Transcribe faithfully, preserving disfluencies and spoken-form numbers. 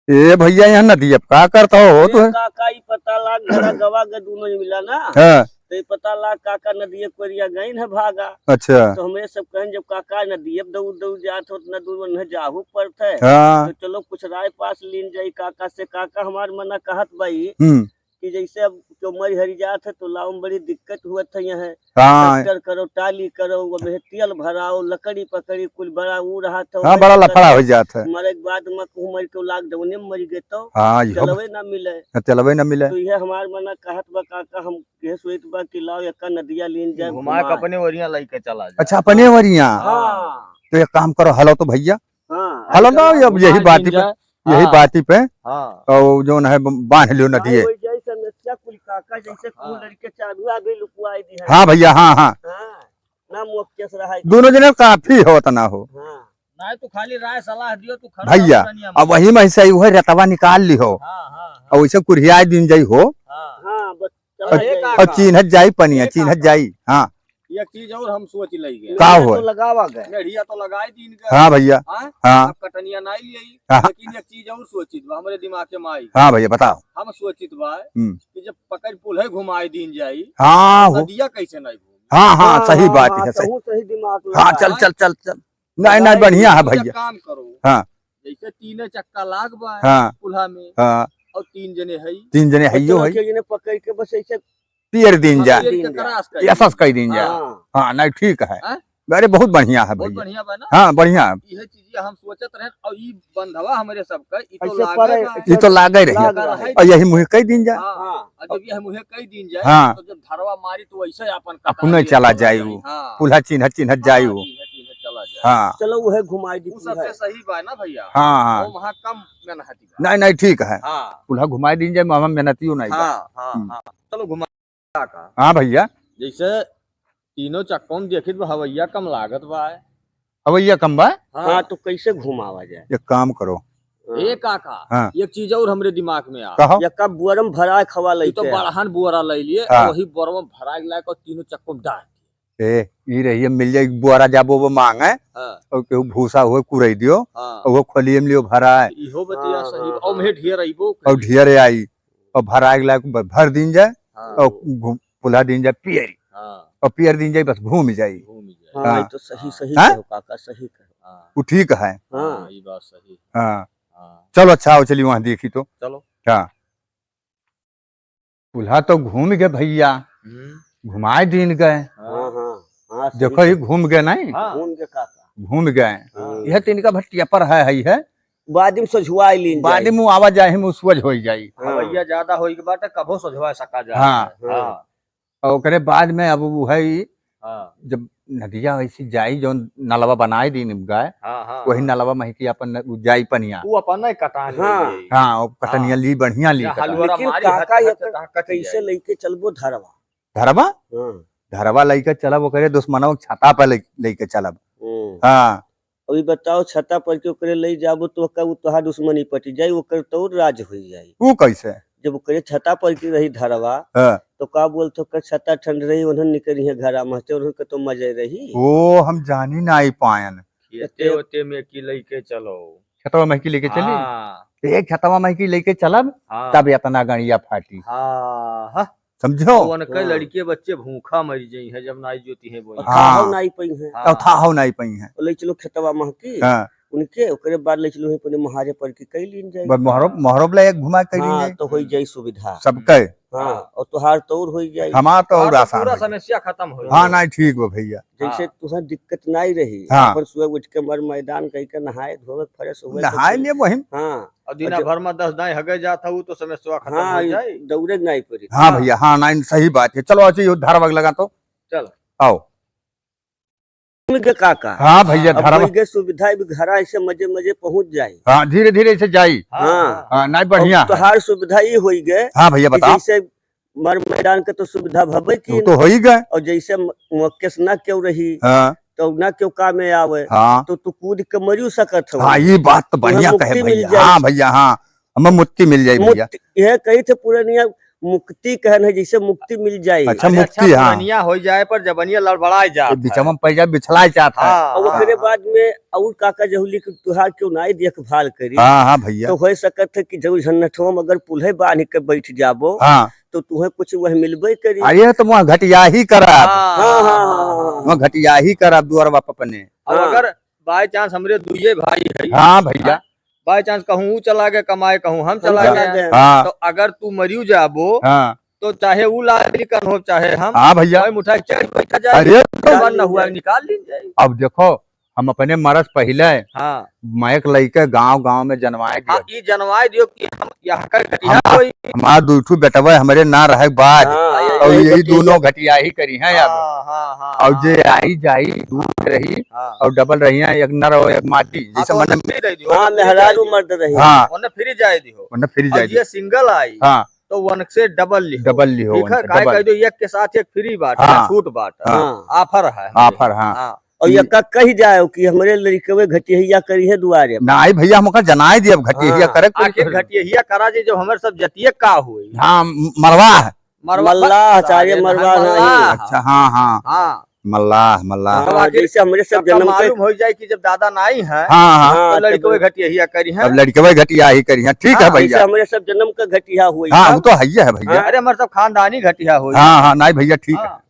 ए भइया, यहाँ नदिया पे का करत हो तू? अरे काका, ई पता लाग, घरा गवा के दूनो जने मिला ना। हाँ। तो ई पता लाग, काका नदिया कोरिया गइन है भागा। अच्छा। तो हमरे सब कहन, जब काका नदिया पे दौड़ दौड़ जात हो, उतना दूर उन्हें जाहू पड़त है। हाँ। तो चलो कुछ राय पास लीन जाई काका से। काका हमार मना कहत बाई हम्म। कि जैसे अब केहू मरि हरि जात है तो लाव में बड़ी दिक्कत हुअत है यहाँ। हाँ। ट्रैक्टर करो, टाली करो, वो में तेल भराओ, लकड़ी पकड़ी, कुल बड़ा ऊ रहत है, हाँ, वही बड़ा लफड़ा हो जात है। मरे के बाद में कहूँ मरि के लॉकडाउन में मरि गए तो हाँ, इहो चलवे ना मिले। हाँ, चलवे ना मिले। तो यह हमार मना कहत बा काका, हम यह सोचत बा कि लाव एका नदिया लीन जाए, घुमा के घुमाए। अपने ओरिया लइके चला जाए। अच्छा, अपने ओरिया? हाँ। तो एक काम करो, हलो तो भइया। हाँ, हलो ना, चलो अब यही घुमा बात लीन पे जाए। यही हाँ। बाती पे हाँ। और जौन है ब-, बांध लियो नदिये। वही जाई समस्या कुल काका, जैसे कुल हाँ। लड़के चालू आ गई लुकुआई दी है। हाँ भइया, हाँ, हाँ। हाँ, ना मुख केस रहा है। दोनों जने काफी हो तना हो। हाँ। ना तू खाली राय सलाह दियो, तू खड़ा भइया, रहो दुनिया में। अब वही में से उहे रेतवा निकाल ली हो। हाँ, हाँ, हाँ। और वैसे कुरिहाई दिन जाई हो। हाँ। हाँ, बस चला और, जाए। और चिन्हत जाई पनिया, एक चिन्हत आका। जाई। हाँ। एक चीज और हम सोच लई गए। का पनिया हो? तो लगावा गए। मेढ़िया तो लगाई दीन गए। हाँ भइया। हाँ? हाँ। अब कटनिया नाई लियाई, हाँ। लेकिन एक चीज और सोचित बा, हमरे दिमाग के माई। हाँ भइया, बताओ। हम सोचित बा हम्म। कि जब पकड़ पुल्हे घुमाई दीन जाई, हाँ, तो हो। नदिया कैसे नाई घूमी? हाँ, हाँ, हाँ, सही हाँ, बात हाँ, है, सही। तहूँ सही दिमाग हाँ, लगा। चल, चल, चल, चल। नहीं, नहीं, बताई बढ़िया है एक भइया। काम करो। हाँ। जैसे तीने चक्का लाग बा हाँ। पुल्हा में, हाँ। और तीन जने हई। तीन जने हइयो मतलब है। कि जने पकड़ के बस ऐसे पियर दिन हाँ, जा। पियर के क्रॉस कर ऐसा दी। कह दिन जा। हाँ। हाँ, नहीं, ठीक है। हाँ? अरे, बहुत बढ़िया है बहुत भइया। बढ़िया बा ना? हाँ, बढ़िया। इहे चीज हम सोचत रहे, और ई बंधवा हमरे सबका, ई तो ऐसे लागे परे, बा। ई तो लागे रही। लाग रहा है। और यही मुँहे कह दिन जा। हाँ, हाँ। और जब यह मुँहे कह दिन जाए, हाँ। तो जब धरवा मारी, तो वैसे अपन अपने कटारी चला अपन जाए जाई। वो। हाँ। पुल्हा चिन्हत, चिन्हत हाँ, जाई वो। चिन्हत, चिन्हत चला जाए। हाँ। चलो, वह घुमाई दी वो पुल्हा। सबसे सही बा ना भइया। हाँ, हाँ। वो वहाँ कम मेहनती बा। नहीं, नहीं, ठीक है। हाँ। पुल्हा घुमाई दिन जाए, मामा मेहनतियो नहीं बा। हाँ, हाँ, हम्म। हाँ। चलो घुमा का। हाँ भइया। जैसे तीनों चक्कौन देखित बा, हवैया कम लागत बा। हवैया कम बा? हाँ। हाँ, तो कैसे घुमावा जाए? एक काम करो। हाँ। ए काका, हाँ। एक चीज और हमरे दिमाग में आ। कहो। या कब बुअरम भरा खवा ई तो लइके आ। बड़हन बुअरा लइ लिए, हाँ। वही बुअरम भरा के लाके तीनों चक्कौन डाल। ए, ई रहिए, मिल जाई, बुआरा जाबो वो मांगे, हाँ। और केहू भूसा हुए कुरई दियो, हाँ। और वो खोलिए में लियो भराए। इहो बतिया हाँ, सही हाँ, बा। और हाँ। में ढेर अइबो और करी। ढेर आई, और भराए के लायक ब-, भर दिन जाए, हाँ। और घूम, पुल्हा दिन जाए पियरी। हाँ। और पियर दिन जाए, बस घूम जाई। घूम जाए। हाँ, हाँ। ये तो सही, हाँ। सही हाँ? कहो काका, सही कहो। हाँ। वो ठीक है। हाँ। हाँ, ये बात सही। हाँ। हाँ। चलो, अच्छा, आओ, चलिए वहाँ देखी तो। चलो। हाँ। पुल्हा तो घूम गए भइया, हम्म। घुमाए दीन गए। हाँ, हाँ, हाँ, सही देखो, ये कहा। घूम गए नहीं? हाँ। घूम गए काका। घूम गए। हाँ। यह तीन का भटिया पर है, है, है। बाद में सझुआई लीन बाद जाई। में आवा जाए, हम उसवज हो जाई। हाँ। हवैया ज्यादा होई के बाटे, कभो सझुआ सका जाए। हाँ। हाँ। हाँ। और ओकरे बाद में अब वो है, हाँ। जब नदिया वैसे जाई, जौन नलवा बनाए दीन गए, हाँ, हाँ, वही हाँ। नलवा में ही कि अपन न-, उ जाई पनिया। उ अपन नहीं कटान हाँ। ले जाई। हाँ, वो कटनिया हाँ। ली, बढ़िया ली या कटान। हलुआरा लेकिन मारी काका हट, ये हट, हट, हट कैसे जाई। लेके चलबो धरवा? धरवा? हाँ। धरवा लेके चलब, ओकरे दुश्मनवा के छाता पर ले, लेके चलब। हम्म। हाँ। अभी बताओ, छाता पर के ओकरे ले जाबो तो ओकर, उ तोहार दुश्मनी पटी जाई, ओकर तौर राज होई जाई। उ कैसे? जब ओकरे छाता पर के रही धरवा, हाँ। तो का बोलत हो, ओकर छाता ठंड रही, उन्हन निकरी है घरा महते, उन्हन के तो मजे रही। ओ, हम जानी ना आई पायन। खेते तो ओते में की लेके चलो। खेतवा में की लेके चली? हाँ। एक खेतवा में की लेके चलब, हाँ। तब इतना गणिया फाटी। हाँ, हाँ। समझो? तो उनके हाँ। लड़के बच्चे भूखा मर जाई हैं, जब नाई जोती हैं बोई। और हाँ। थाहो नाई पई हैं। हाँ। और थाहो नाई पई हैं। और ले चलो खेतवा महकी। हाँ। उनके, ओकरे बाद ले चलो अपने महारे पर की कई लीन जाई। बस मोहरब, हाँ। मोहरब ला एक घुमा कई लीन हाँ, जाई। तो होई जाई सुविधा। सबके। हाँ, हाँ। और तोहार तौर होई जाई। हमार तो हाँ, और तो आसान पूरा होई जाई। समस्या खत्म होई हाँ, जाई। नहीं, ठीक बा भइया। जैसे हाँ। तुहें दिक्कत नाई रही, हाँ। अपन सुबह उठ के मर मैदान कई के नहाए धोए fresh हुए तो नहाए फिर लिए वही। हाँ। और दिना अच्छा। भर में दस दाई हगे जात हऊ तो समस्या खत्म हाँ, हो ये जाई। दौड़े के नाई पड़ी। हाँ हाँ। भइया, हाँ, नहीं, सही बात है। चलो, अच्छा, ये धरवा लगा तो। चलो। आओ। घूम के काका। हाँ भइया, अब धरवा। वही के सुविधा भी घरा ऐसे मजे मजे पहुँच जाई। हाँ, धीरे धीरे ऐसे जाई। हाँ, हाँ। हाँ। हाँ, नहीं, बढ़िया और है। तोहार सुविधा ई होई गए हाँ भइया, कि बताओ। जैसे मर मैदान के तो सुविधा भबे की वो तो ना। होई गए। और जैसे म-, मुक्केश ना क्यों रही, हाँ। तो ना क्यों काम में आवे, हाँ। तो तू कूद के मरियो सकत हो। हाँ, ये बात तो तुम्हें बढ़िया कहे मुक्ति मिल भइया। जाए। हाँ भइया, हाँ, हमें मुक्ति मिल जाए भइया। मुक्ति, यह कही थे पुरनिया, मुक्ति कहन है, जैसे मुक्ति मिल जाई। अच्छा, अरे मुक्ति, अच्छा, हाँ। पुरनिया हो जाए पर जबनिया लड़बड़ाए जात ये है। बिचवा में पैसा बिछलाए जात है। हाँ, और ओकरे हाँ। बाद में और काका जहुली कि तुहार क्यों नाई देखभाल करी। हाँ, हाँ भैया। तो हो सकत है कि जब झन्नठवा में अगर पुल्हे बांध के बैठ जाबो, हाँ। तो तुहे कुछ वह मिलबे करी। अरे तो वहाँ घटिया ही करब। हाँ, हाँ, हाँ, हाँ। वहाँ घटिया ही करब दुआर बाप अपने। अब हाँ। अगर by chance हमरे दुइये भाई है। हाँ भैया। हाँ। By chance कहूँ ऊ चला गए कमाए, कहूँ हम हम चला चला गए। गए। हाँ। तो अगर तू मरियो जाबो, हाँ। तो चाहे ऊ लाल निकन हो, चाहे हम, हाँ भैया। कोई मुठा चढ़ बैठा जाए, अरे तो जवन न हुआ निकाल ली जाए। अब देखो, हम अपने मरस पहिले हाँ। मैं एक लइके गांव गांव में जनवाए हाँ, दियो। ई जनवाए दियो कि हम यहाँ का घटिया हम, कोई हमार दुइ ठो बेटवा हमरे ना रहे बाज। हाँ, और यही यही घटिया। दोनों घटिया ही करी हैं अब। हाँ, हाँ, हाँ, और हाँ, जे हाँ। आई जाई दूर रही हाँ। और double रही हैं, एक नर और एक मादी, हाँ, जैसे तो मने उन्हें free दे दियो, हाँ, उन्हें free मेहरारू जाए दियो। मर्द रही। हाँ। उन्हें free जाए दियो। उन्हें free और जाए ये दियो। Single आई, हाँ। तो उनसे double लिहो। Double लिहो ठीक है, उनसे, काहे double। कह दो, एक के साथ एक free बात है, हाँ। छूट बात है। हाँ। Offer है हमरे। Offer, हाँ। हाँ। और हम्म। यक्का कही जाए कि हमरे लड़कवे घटिया करी है दुआरे पर। नाई भैया, हम ओकर जनाए दिए, अब घटिया हाँ। करे के आखिर पड़ी। घटिया करा जे, जब हमरे सब जतिये का होई? हाँ, म-, मरवाह। मरवा-, मल्लाह, अरे चाहे मरवाह मल्लाह। नहीं। अच्छा, हाँ, हाँ। हाँ। मल्लाह, मल्लाह। हाँ, तो आखिर जैसे हमरे सब सबका जन्म के मालूम हो जाए कि जब दादा नाई है, हाँ, हाँ। तो हाँ, लड़कवे तब घटिया करी है। अब लड़कवे घटिया ही करी है, ठीक है हाँ, भैया। जैसे हमरे सब जन्म का घटिया हुई हाँ, है। वो तो है ही है भैया। हाँ। अरे, हमरे सब खानदानी घटिया हुई हाँ, है। हाँ, नाई भैया, ठीक है। हाँ।